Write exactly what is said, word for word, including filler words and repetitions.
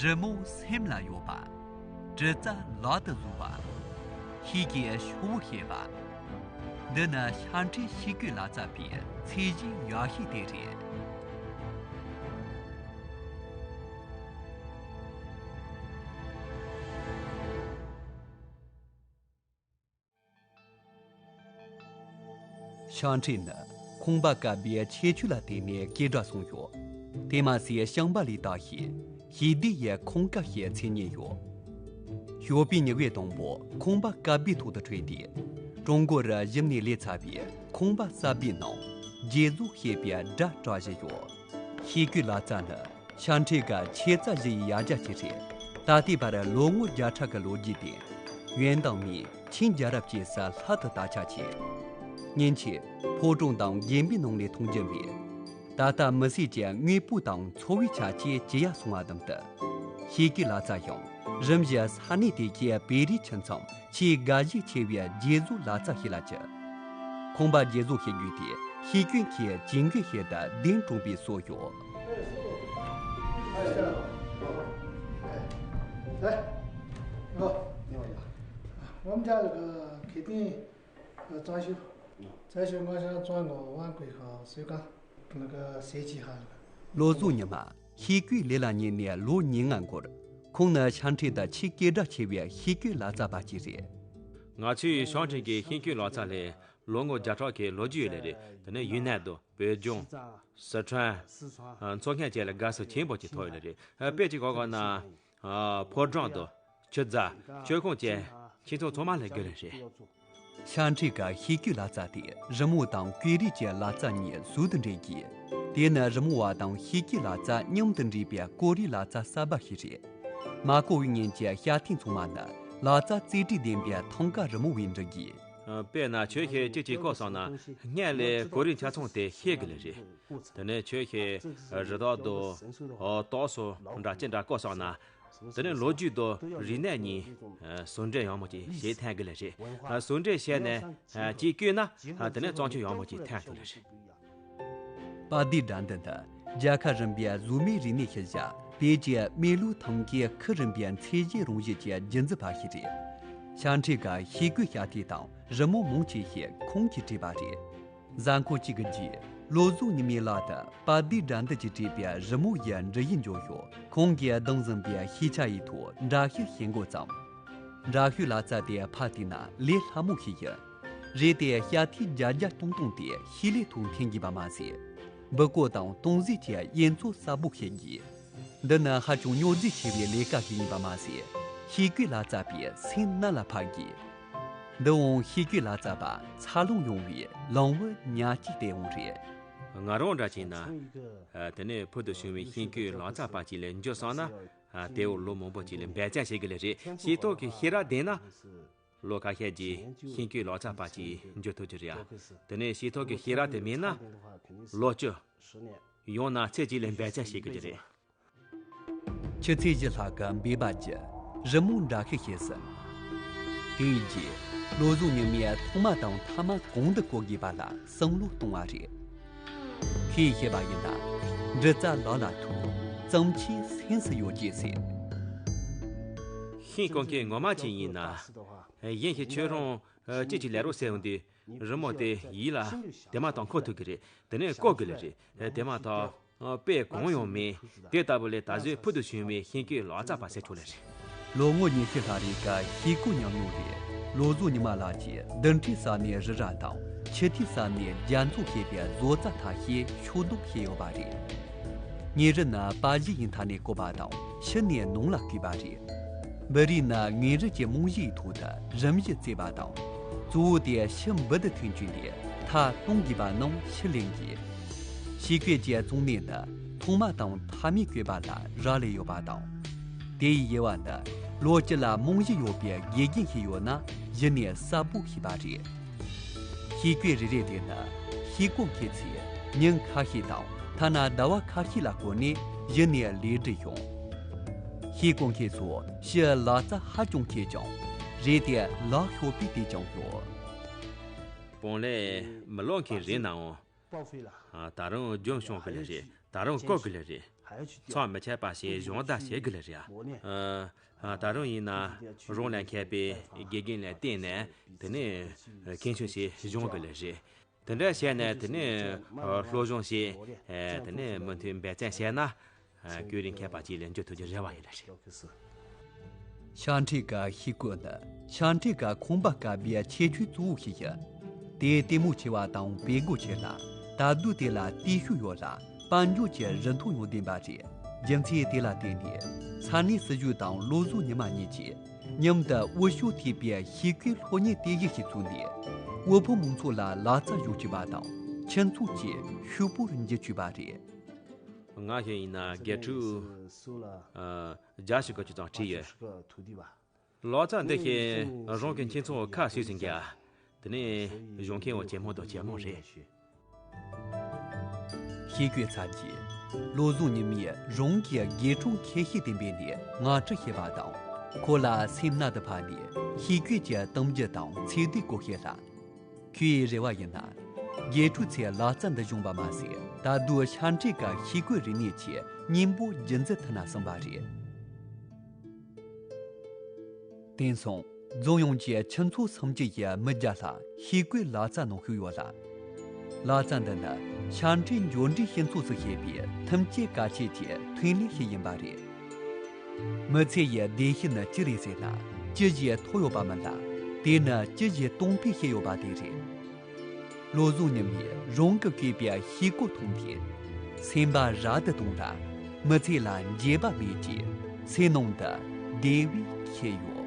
རི་མོ་སེམས་ལ་ཡོད་པ། གྲི་རྩལ་ལག་ཏུ་བཟུང་བ། ཤེལ་གྱི་ཤོག་བུ་བཤད་པ། འདི་ནི་ཤ་འཕྲེད་ཤེལ་བརྐོས་ལག་རྩལ་པའི་ཚད་གཞི་ཡག་ཤོས་དེ་རེད། ཤ་འཕྲེད་ནི་ཁང་པ་བཀབ་པའི་ཁྱད་ཆོས་ལ་བརྟེན་ནས་སྐད་གྲགས་སོང་ཡོད། དེ་མ་ཟད་ཤིང་པ་ལས་བཏགས་ཤིང་ཞི་བདེ་ཡི་ཁང་བཀབ་ཞེས་མཚན་སྙན་ཡོད། ཞོགས་པའི་ཉི་འོད་དང་པོ་ཁང་པ་བཀབ་པའི་ཐོག་ཏུ་འཕྲོས་ཏེ། ཀྲུང་གོ་རུ་ཞིབ་ནས་ལས་ཚར་བའི་ཁང་པ་གསར་པའི་ནང་རྗེས་གཟུགས་ཞེས་པའི་སྒྲ་བསྒྲགས་བཞིན་ཡོད། ཤེལ་བརྐོས་ལག་རྩལ་ནི་ཤ་འཕྲེད་ཀྱི་ཆེ་ཚད་བཞི་ཡི་ཡར་རྒྱས་ཅིག་རེད། ད་ལྟའི་བར་ལོ་ངོ་བརྒྱ་ཕྲག་གི་ལོ་རྒྱུས་ལྡན་ཡོན་ཏང་མིན་ཆིན་རྒྱལ་རབས་བཅས་སུ་ལྷག་ཏུ་དར་ཁྱབ་ཆེ། ཉིན་ཕྱེད་ཕོ་བྲང་དང་དགོན་པའི་ནང་ལས་མཐོང་རྒྱུ་མེད། ད་ལྟ་མི་སེར་གྱི་དངོས་པོ་དང་འཚོ་བའི་ཆ་རྐྱེན་ཇི་ཡང་སོང་བ་དང་བསྟུན། ཤེལ་བརྐོས་ལག་རྩལ་ཡང་རིམ་བཞིན་ས་གནས་དེ་གའི་བོད་རིགས་ཁྱིམ་ཚང་ཆེས་དགའ་ཞེན་ཆེ་བའི་རྗེས་གཟུགས་ལག་རྩལ་ཞིག་ལ་གྱུར། ཁང་པ་རྗེས་གཟུགས་བྱེད་རྒྱུ་དེ་ཤེལ་བརྐོས་ཀྱི་ཇུས་འགོད་བྱེད་དུ་གདན་དྲངས་པའི་སྲོལ་ཡོད། 我们家那个肯定 装修，装修我想装个碗柜和水缸，那个设计哈。 ལོ་གཟུགས་ཉི་མ་ཤེལ་བརྐོས་ལས་ལ་ཉན་ནས་ལོ་ཉེར་ལྔ་འགོར། ཁོང་ནི་ཤ་འཕྲེད་དུ་ཆེས་སྐད་གྲགས་ཆེ་བའི་ཤེལ་བརྐོས་ལག་རྩལ་པ་ཅིག་རེད། ང་ཚོའི་ཤ་འཕྲེད་ཀྱི་ཤེལ་བརྐོས་ལག་རྩལ་ལས་ལོ་ངོ་བརྒྱ་ཕྲག་གི་ལོ་རྒྱུས་ཡོད་ལེ་རེད། དེ་ནས་ཡུན་ནན་དང་བོད་ལྗོངས། སི་ཁྲོན། མཚོ་སྔོན་བཅས་ལ་དགའ་བསུ་ཆེན་པོ་ཅིག་ཐོབ་ཡོད་ལེ་རེད། དཔེ་ཅིག་གོ་དགོས་ན། ཕོ་བྲང་དང་། ཆུ་རྫ། མཆོད་ཁང་བཅས་ཁྱིམ་ཚང་ཚང་མ་ལ་དགོས་ལེ་རེད། ཤ་འཕྲེད་ཀྱི་ཤེལ་བརྐོས་ལག་རྩལ་དེ་རི་མོ་དང་བརྐོས་རིས་ཀྱི་ལག་རྩལ་གཉིས་ཟུང་དུ་འབྲེལ་གྱི། དེ་ནི་རི་མོ་བ་དང་ཤེལ་བརྐོས་ལག་རྩལ་མཉམ་དུ་འདྲེས་པའི་བརྐོས་རིས་ལག་རྩལ་གསར་པ་ཞིག་རེད། མ་བརྐོས་པའི་ཉིན་གྱི་ཤ་ཐིག་ཚང་མ་ནི་ལག་རྩལ་རྩེ་གྲས་ལྡན་པའི་ཐང་ག་རི་མོ་བས་འབྲི་དགོས། དཔེར་ན་ཁྱོད་ཀྱིས་ཅི་ཅིག་བརྐོས་སོང་ན་སྔོན་ལ་བརྐོས་རིས་ཆ་ཚང་དེ་ཤེས་དགོས་ལེ་རེད། དེ་ནས་ཁྱོད་ཀྱིས་རི་དྭགས་དང་། ཨོ། སྟག་སོགས་འདྲ་ཅི་འདྲ་བརྐོས་སོང་ན། དེ་ནས་ལོ་རྒྱུས་དང་རིག་གནས་གཉིས་ཟུང་འབྲེལ་ཡག་མོ་ཅིག་བྱེད་ཐུབ་ཀྱི་ལེ་རེད། ཟུང་འབྲེལ་བྱས་ནས་ཅིག་བརྐོས་ན་དེ་ནས་བརྩམས་ཆོས་ཡག་མོ་ཅིག་ཐོན་ཐུབ་ཀྱི་ལེ་རེད། པར་དིབ་དྲ་འདི་ནི་རྒྱལ་ཁབ་རིམ་པའི་གཟུགས་མེད་རིག་གནས་ཤུལ་བཞག་བོད་ཀྱི་མི་ལུས་ཐང་གའི་ཁུལ་རིམ་པའི་ཚད་གཞི་རང་བཞིན་གྱི་རྒྱུན་འཛིན་པ་ཞིག་རེད། ཤ་འཕྲེད་ཀྱི་ཤེལ་བརྐོས་ཞལ་ཐིག་དང་རི་མོ་མང་ཆེ་ཞིག་ཁོང་གིས་བྲིས་པ་རེད། གཟའ་འཁོར་གཅིག་གི་རྗེས་བློ་བཟང་ཉི་མའི་ལག་ཏུ་པར་དིབ་དྲ་འདི་གིས་བྲིས་པའི་རི་མོ་ཡི་འབྲི་ཡིག་འབྱོར་ཞོར་ཁོང་གིས་བདག་འཛིན་པའི་ཤེས་བྱ་ཡི་ཐོག་འདྲ་བཤུས་བྱེད་འགོ་བརྩམས། འདྲ་བཤུས་ལག་རྩལ་དེ་ཕར་བལྟས་ན་ལས་སླ་མོ་ཞིག་ཡིན། རེད་དེ་ཞལ་ཐིག་རྒྱ་རྒྱ་སྟོང་སྟོང་དེ་ཤེལ་ལས་ཐོག་འཐེན་དགོས་པ་མ་ཟད། འབུ་བརྐོས་དང་སྟོང་ཟད་ཀྱི་དབྱེ་མཚོ་གསལ་པོ་ཤེས་དགོས། འདི་ནི་ཧ་ཅང་སྨྱོ་རྫས་ཆེ་བའི་ལས་ཀ་ཞིག་ཡིན་པ་མ་ཟད། ཤེལ་བརྐོས་ལག་རྩལ་པའི་སེམས་རྣལ་ལ་ཕབ་དགོས། འདི་འོང་ཤེལ་བརྐོས་ལག་རྩལ་པ་འཚར་ལོངས་ཡོང་བའི་ལམ་བུ་ཉག་གཅིག་དེ་འོང་རེད། ང་རང་འདྲ་བྱས་ན། དེ་ནས་ཕུལ་དུ་བྱུང་བའི་ཤེལ་བརྐོས་ལག་རྩལ་པ་ཅིག་ལ་འགྱུར་སོང་ན། དེ་འོག་ལོ་མང་པོ་ཅིག་ལ་འབད་བརྩོན་བྱེད་དགོས་ལེ་རེད། ཤེས་རྟོགས་ཀྱི་ཤེས་རབ་ལྡན་ན། ལོ་ཁ་ཤས་ཀྱི་ཤེལ་བརྐོས་ལག་རྩལ་པ་ཅིག་འགྱུར་ཐུབ་ཀྱི་རེད་ཨ། དེ་ནས་ཤེས་རྟོགས་ཀྱི་ཤེས་རབ་དེ་མེད་ན། ལོ་བཅུ། ཡང་ན་ཚེ་གཅིག་ལ་འབད་བརྩོན་བྱེད་དགོས་ཀྱི་རེད། ཆུ་ཚོད་བཞི་ལྷག་གི་འབད་པ་བརྒྱུད་རི་མོ་འདྲ་བཤུས་བྱས་ཟིན། དེའི་རྗེས་བློ་བཟང་ཉི་མས་ཐོག་མ་དང་ཐ་མ་གང་དུ་བཀོལ་དགོས་པ་ལ་བསམ་བློ་གཏོང་བ་རེད། ཁོས་བཤད་པ་ཡིན་ན། འབྲི་རྩལ་ལག་ལ་ཐུག་བརྩམས་ཆོས་སེམས་སུ་ཡོད་ཅེས་ཟེར། ཤིང་བརྐོ་མཁན་ངོ་མ་ཅིག་ཡིན་ན། གཞན་ཞིག་ཁྱོད་རང་ཅི་ཅིག་ལས་རོགས་ཟེར་འོང་དུས། རི་མོ་དེ་ཡིད་ལ་དེ་མ་ཐག་འཁོར་ཐུབ་ཀྱི་རེད། དེ་ནས་བརྐོ་དགོས་ལེ་རེད། དེ་མ་ཐག་དཔེ་གང་ཡང་མེད། དེ་ལྟ་བུ་ལས་ད་གཟོད་ཕུལ་དུ་བྱུང་བའི་ཤིང་བརྐོས་ལག་རྩལ་པ་ཟེར་ཆོག་ལེ་རེད། ལོ་ངོ་ཉི་ཤུ་ལྷག་རིང་གི་ཤེལ་བརྐོས་ཉམས་མྱོང་ལས། བློ་བཟང་ཉི་མ་ལགས་ཀྱིས་རྡུལ་ཕྲན་ས་ནས་རི་རབ་དང་ཆུ་ཐིགས་ས་ནས་རྒྱ་མཚོ་ཞེས་པའི་བཟོ་རྩལ་ཐ་ཤལ་ཕྱོགས་བསྡོམས་བྱས་ཡོད་པ་རེད། ཉེ་རི་ནི་པར་གཞི་ཡི་མཐའ་ནས་བརྐོས་པ་དང་ཕྱི་ནས་ནང་ལ་བརྐོས་པ་རེད། འབུ་རིས་ནི་ངོས་རིས་ཀྱི་རྨང་གཞིའི་ཐོག་ཏུ་རིམ་བཞིན་བརྩེགས་པ་དང་། གཙོ་བོ་དེ་ཕྱི་འབུ་དུ་ཐོན་བཅུག་ནས་མཐའ་སྟོང་དགོས་པ་རྣམས་ཕྱིར་ལེན་དགོས། ཤེལ་བརྐོས་ཀྱི་གཙང་གནས་ནི་ཐོག་མ་དང་མཐའ་མའི་བརྐོས་པ་ལ་རག་ལས་ཡོད་པ་དང་། དེའི་དབྱེ་བ་ནི་ལོ་སྤྱི་ལ་རྨང་གཞི་ཡོད་པའི་དགེ་རྒན་ཞིག་ཡོད་ན་གཞི་ནས་གསལ་པོ་ཤེས་པ་རེད། ཤེལ་བརྐོས་རེ་རེ་དེ་ནི་ཤེལ་བརྐོ་མཁན་ཚོས་ཉིན་ཁ་ཤས་དང་ཐ་ན་ཟླ་བ་ཁ་ཤས་ལ་བརྐོས་ནས་གཞི་ནས་ལས་སྒྲུབ་ཡོང་། ཤེལ་བརྐོ་མཁན་ཚོ་ཕྱིའི་ལག་རྩལ་ཧ་ཅང་མཁས་ཀྱང་རེད་དེ་ལག་ཤོར་པའི་དེ་ཀྱང་ཡོད། སྤང་ལེབ་མི་ལོག་མཁན་རེད་ནའང་། ད་རུང་རྒྱུན་བྱུང་གི་ལེ་རེད། ད་རུང་བཀོད་དགོས་ལེ་རེད། ཚང་མི་ཁྱབ་པ་ཞིག་སྦྱོང་བརྡར་བྱེད་དགོས་ལེ་རེད། ཨ། ད་རུང་ཡིན་ན་རང་ལ་མཁས་པའི་དགེ་རྒན་ལ་བརྟེན་ནས་དེ་ནས་མཁན་ཆུང་ཞིག་སྦྱོང་དགོས་ལེ་རེད། དེ་འདྲ་བྱས་ནས་དེ་ནས་སློབ་སྦྱོང་བྱས། དེ་ནས་མུ་མཐུད་འབད་བརྩོན་བྱས་ན། ཨ། ཁྱོད་རང་མཁས་པ་ཅིག་ལ་འགྱུར་ཐུབ་རྒྱུ་རེ་བ་ཡོད་ལེ་རེད། ཤ་འཕྲེད་ཀྱི་ཤེལ་སྐུད་ནི་ཤ་འཕྲེད་ཀྱི་ཁང་པ་བཀབ་པའི་ཁྱད་ཆོས་གཙོ་བོ་ཞིག་ཡིན། དེ་ལྟད་མོ་ཆེ་བ་དང་བེད་སྒོ་ཆེ་ལ། ད་དུང་དེ་ལ་དེ་ཤུགས་ཡོད་ལ་དཔལ་འབྱོར་གྱི་རིན་ཐང་ཡང་ལྡན་པ་རེད། རྒྱུ་མཚན་དེ་ལ་བརྟེན་ནས་ས་གནས་སྲིད་གཞུང་དང་བློ་བཟང་ཉི་མ་གཉིས་ཀྱིས་མཉམ་དུ་འོས་ཤོག་ཐེབས་པའི་ཤེལ་སྐུད་སློབ་གཉེར་དེ་བཞིན་ཞིག་བཙུགས་ནས། དབུལ་ཕོངས་མང་ཚོགས་ལ་ལག་རྩལ་སྦྱོང་བཅུག་པ་དང་ཁྱུ་ཚོགས་ཀྱི་ཤུགས་པོར་འགྱུར་བཅུག་པ་རེད། ང་ཞིག་ཡིན་ན་དགེ་ཕྲུག་ཨ། བརྒྱ་ཞིག་གི་ཅུ་ཙམ་ཁྲིད་ཡོད། ལག་རྩལ་འདི་ཤེས་རང་གི་ཁྱིམ་ཚང་ཁ་ཤས་ཟིན་གྱི། དེ་ནས་གཞུང་མཁན་བ་ཇེ་མང་དང་ཇེ་མང་རེད། ཤེལ་སྐུད་ཚབ་ཀྱིས་བློ་བཟང་ཉི་མས་རང་གི་དགེ་ཕྲུག་ཁྱད་ཆོས་ལྡན་པའི་ནས་ངར་སྤྲོད་བྱེད་པ་དང་། ཁོ་ལ་སེམས་རྣལ་དུ་ཕབ་ནས་ཤེལ་སྐུད་ཀྱི་གཏམ་རྒྱུད་དང་ཚིག་སྡུད་སྐོར་བཤད་ལ། ཁོའི་རེ་བ་ཡིན་ན། དགེ་ཕྲུག་ཚོས་ལག་རྩལ་འདི་སྦྱོང་བ་མ་ཟད། ད་དུང་ཤ་འཕྲེད་ཀྱི་ཤེལ་སྐུད་རིག་གནས་ཀྱི་སྙིང་པོ་རྒྱུན་འཛིན་ཐུབ་ན་བསམ་པ་རེད། དེང་སང་རྫོང་ཡོངས་ཀྱི་ཁྱུ་ཚོགས་སུམ་ཅུ་ཡི་མི་བརྒྱ་ལྷག་ཤེལ་སྐུད་ལག་རྩལ་ནང་ཞུགས་ཡོད་ལ། ལག་རྩལ་འདི་ནི་ཤ་འཕྲེད་འབྱོར་འབྲིང་སྤྱི་ཚོགས་སུ་ཞེས་པའི་ཐུན་སྐྱེད་གལ་ཆེ་གི་ཐོན་ལས་ཤིག་ཡིན་པ་རེད། མི་ཚེ་ཡི་བདེ་སྐྱིད་ནི་ཅི་རེད་ཟེར་ན། ཅི་ཞིག་ཐོབ་ཡོད་པ་མིན་ལ། དེ་ནི་ཅི་ཞིག་གཏོང་ཕོད་བྱས་ཡོད་པ་དེ་རེད། བློ་བཟང་ཉི་མས་རང་གིས་བརྐོས་པའི་ཤེལ་སྐུད་མཐོང་དུས། སེམས་པ་རབ་ཏུ་དང་ལ། མི་ཚེ་ལ་འགྱོད་པ་མེད་ཅིང་། སེམས་ནང་དུ་བདེ་བས་ཁེངས་ཡོད།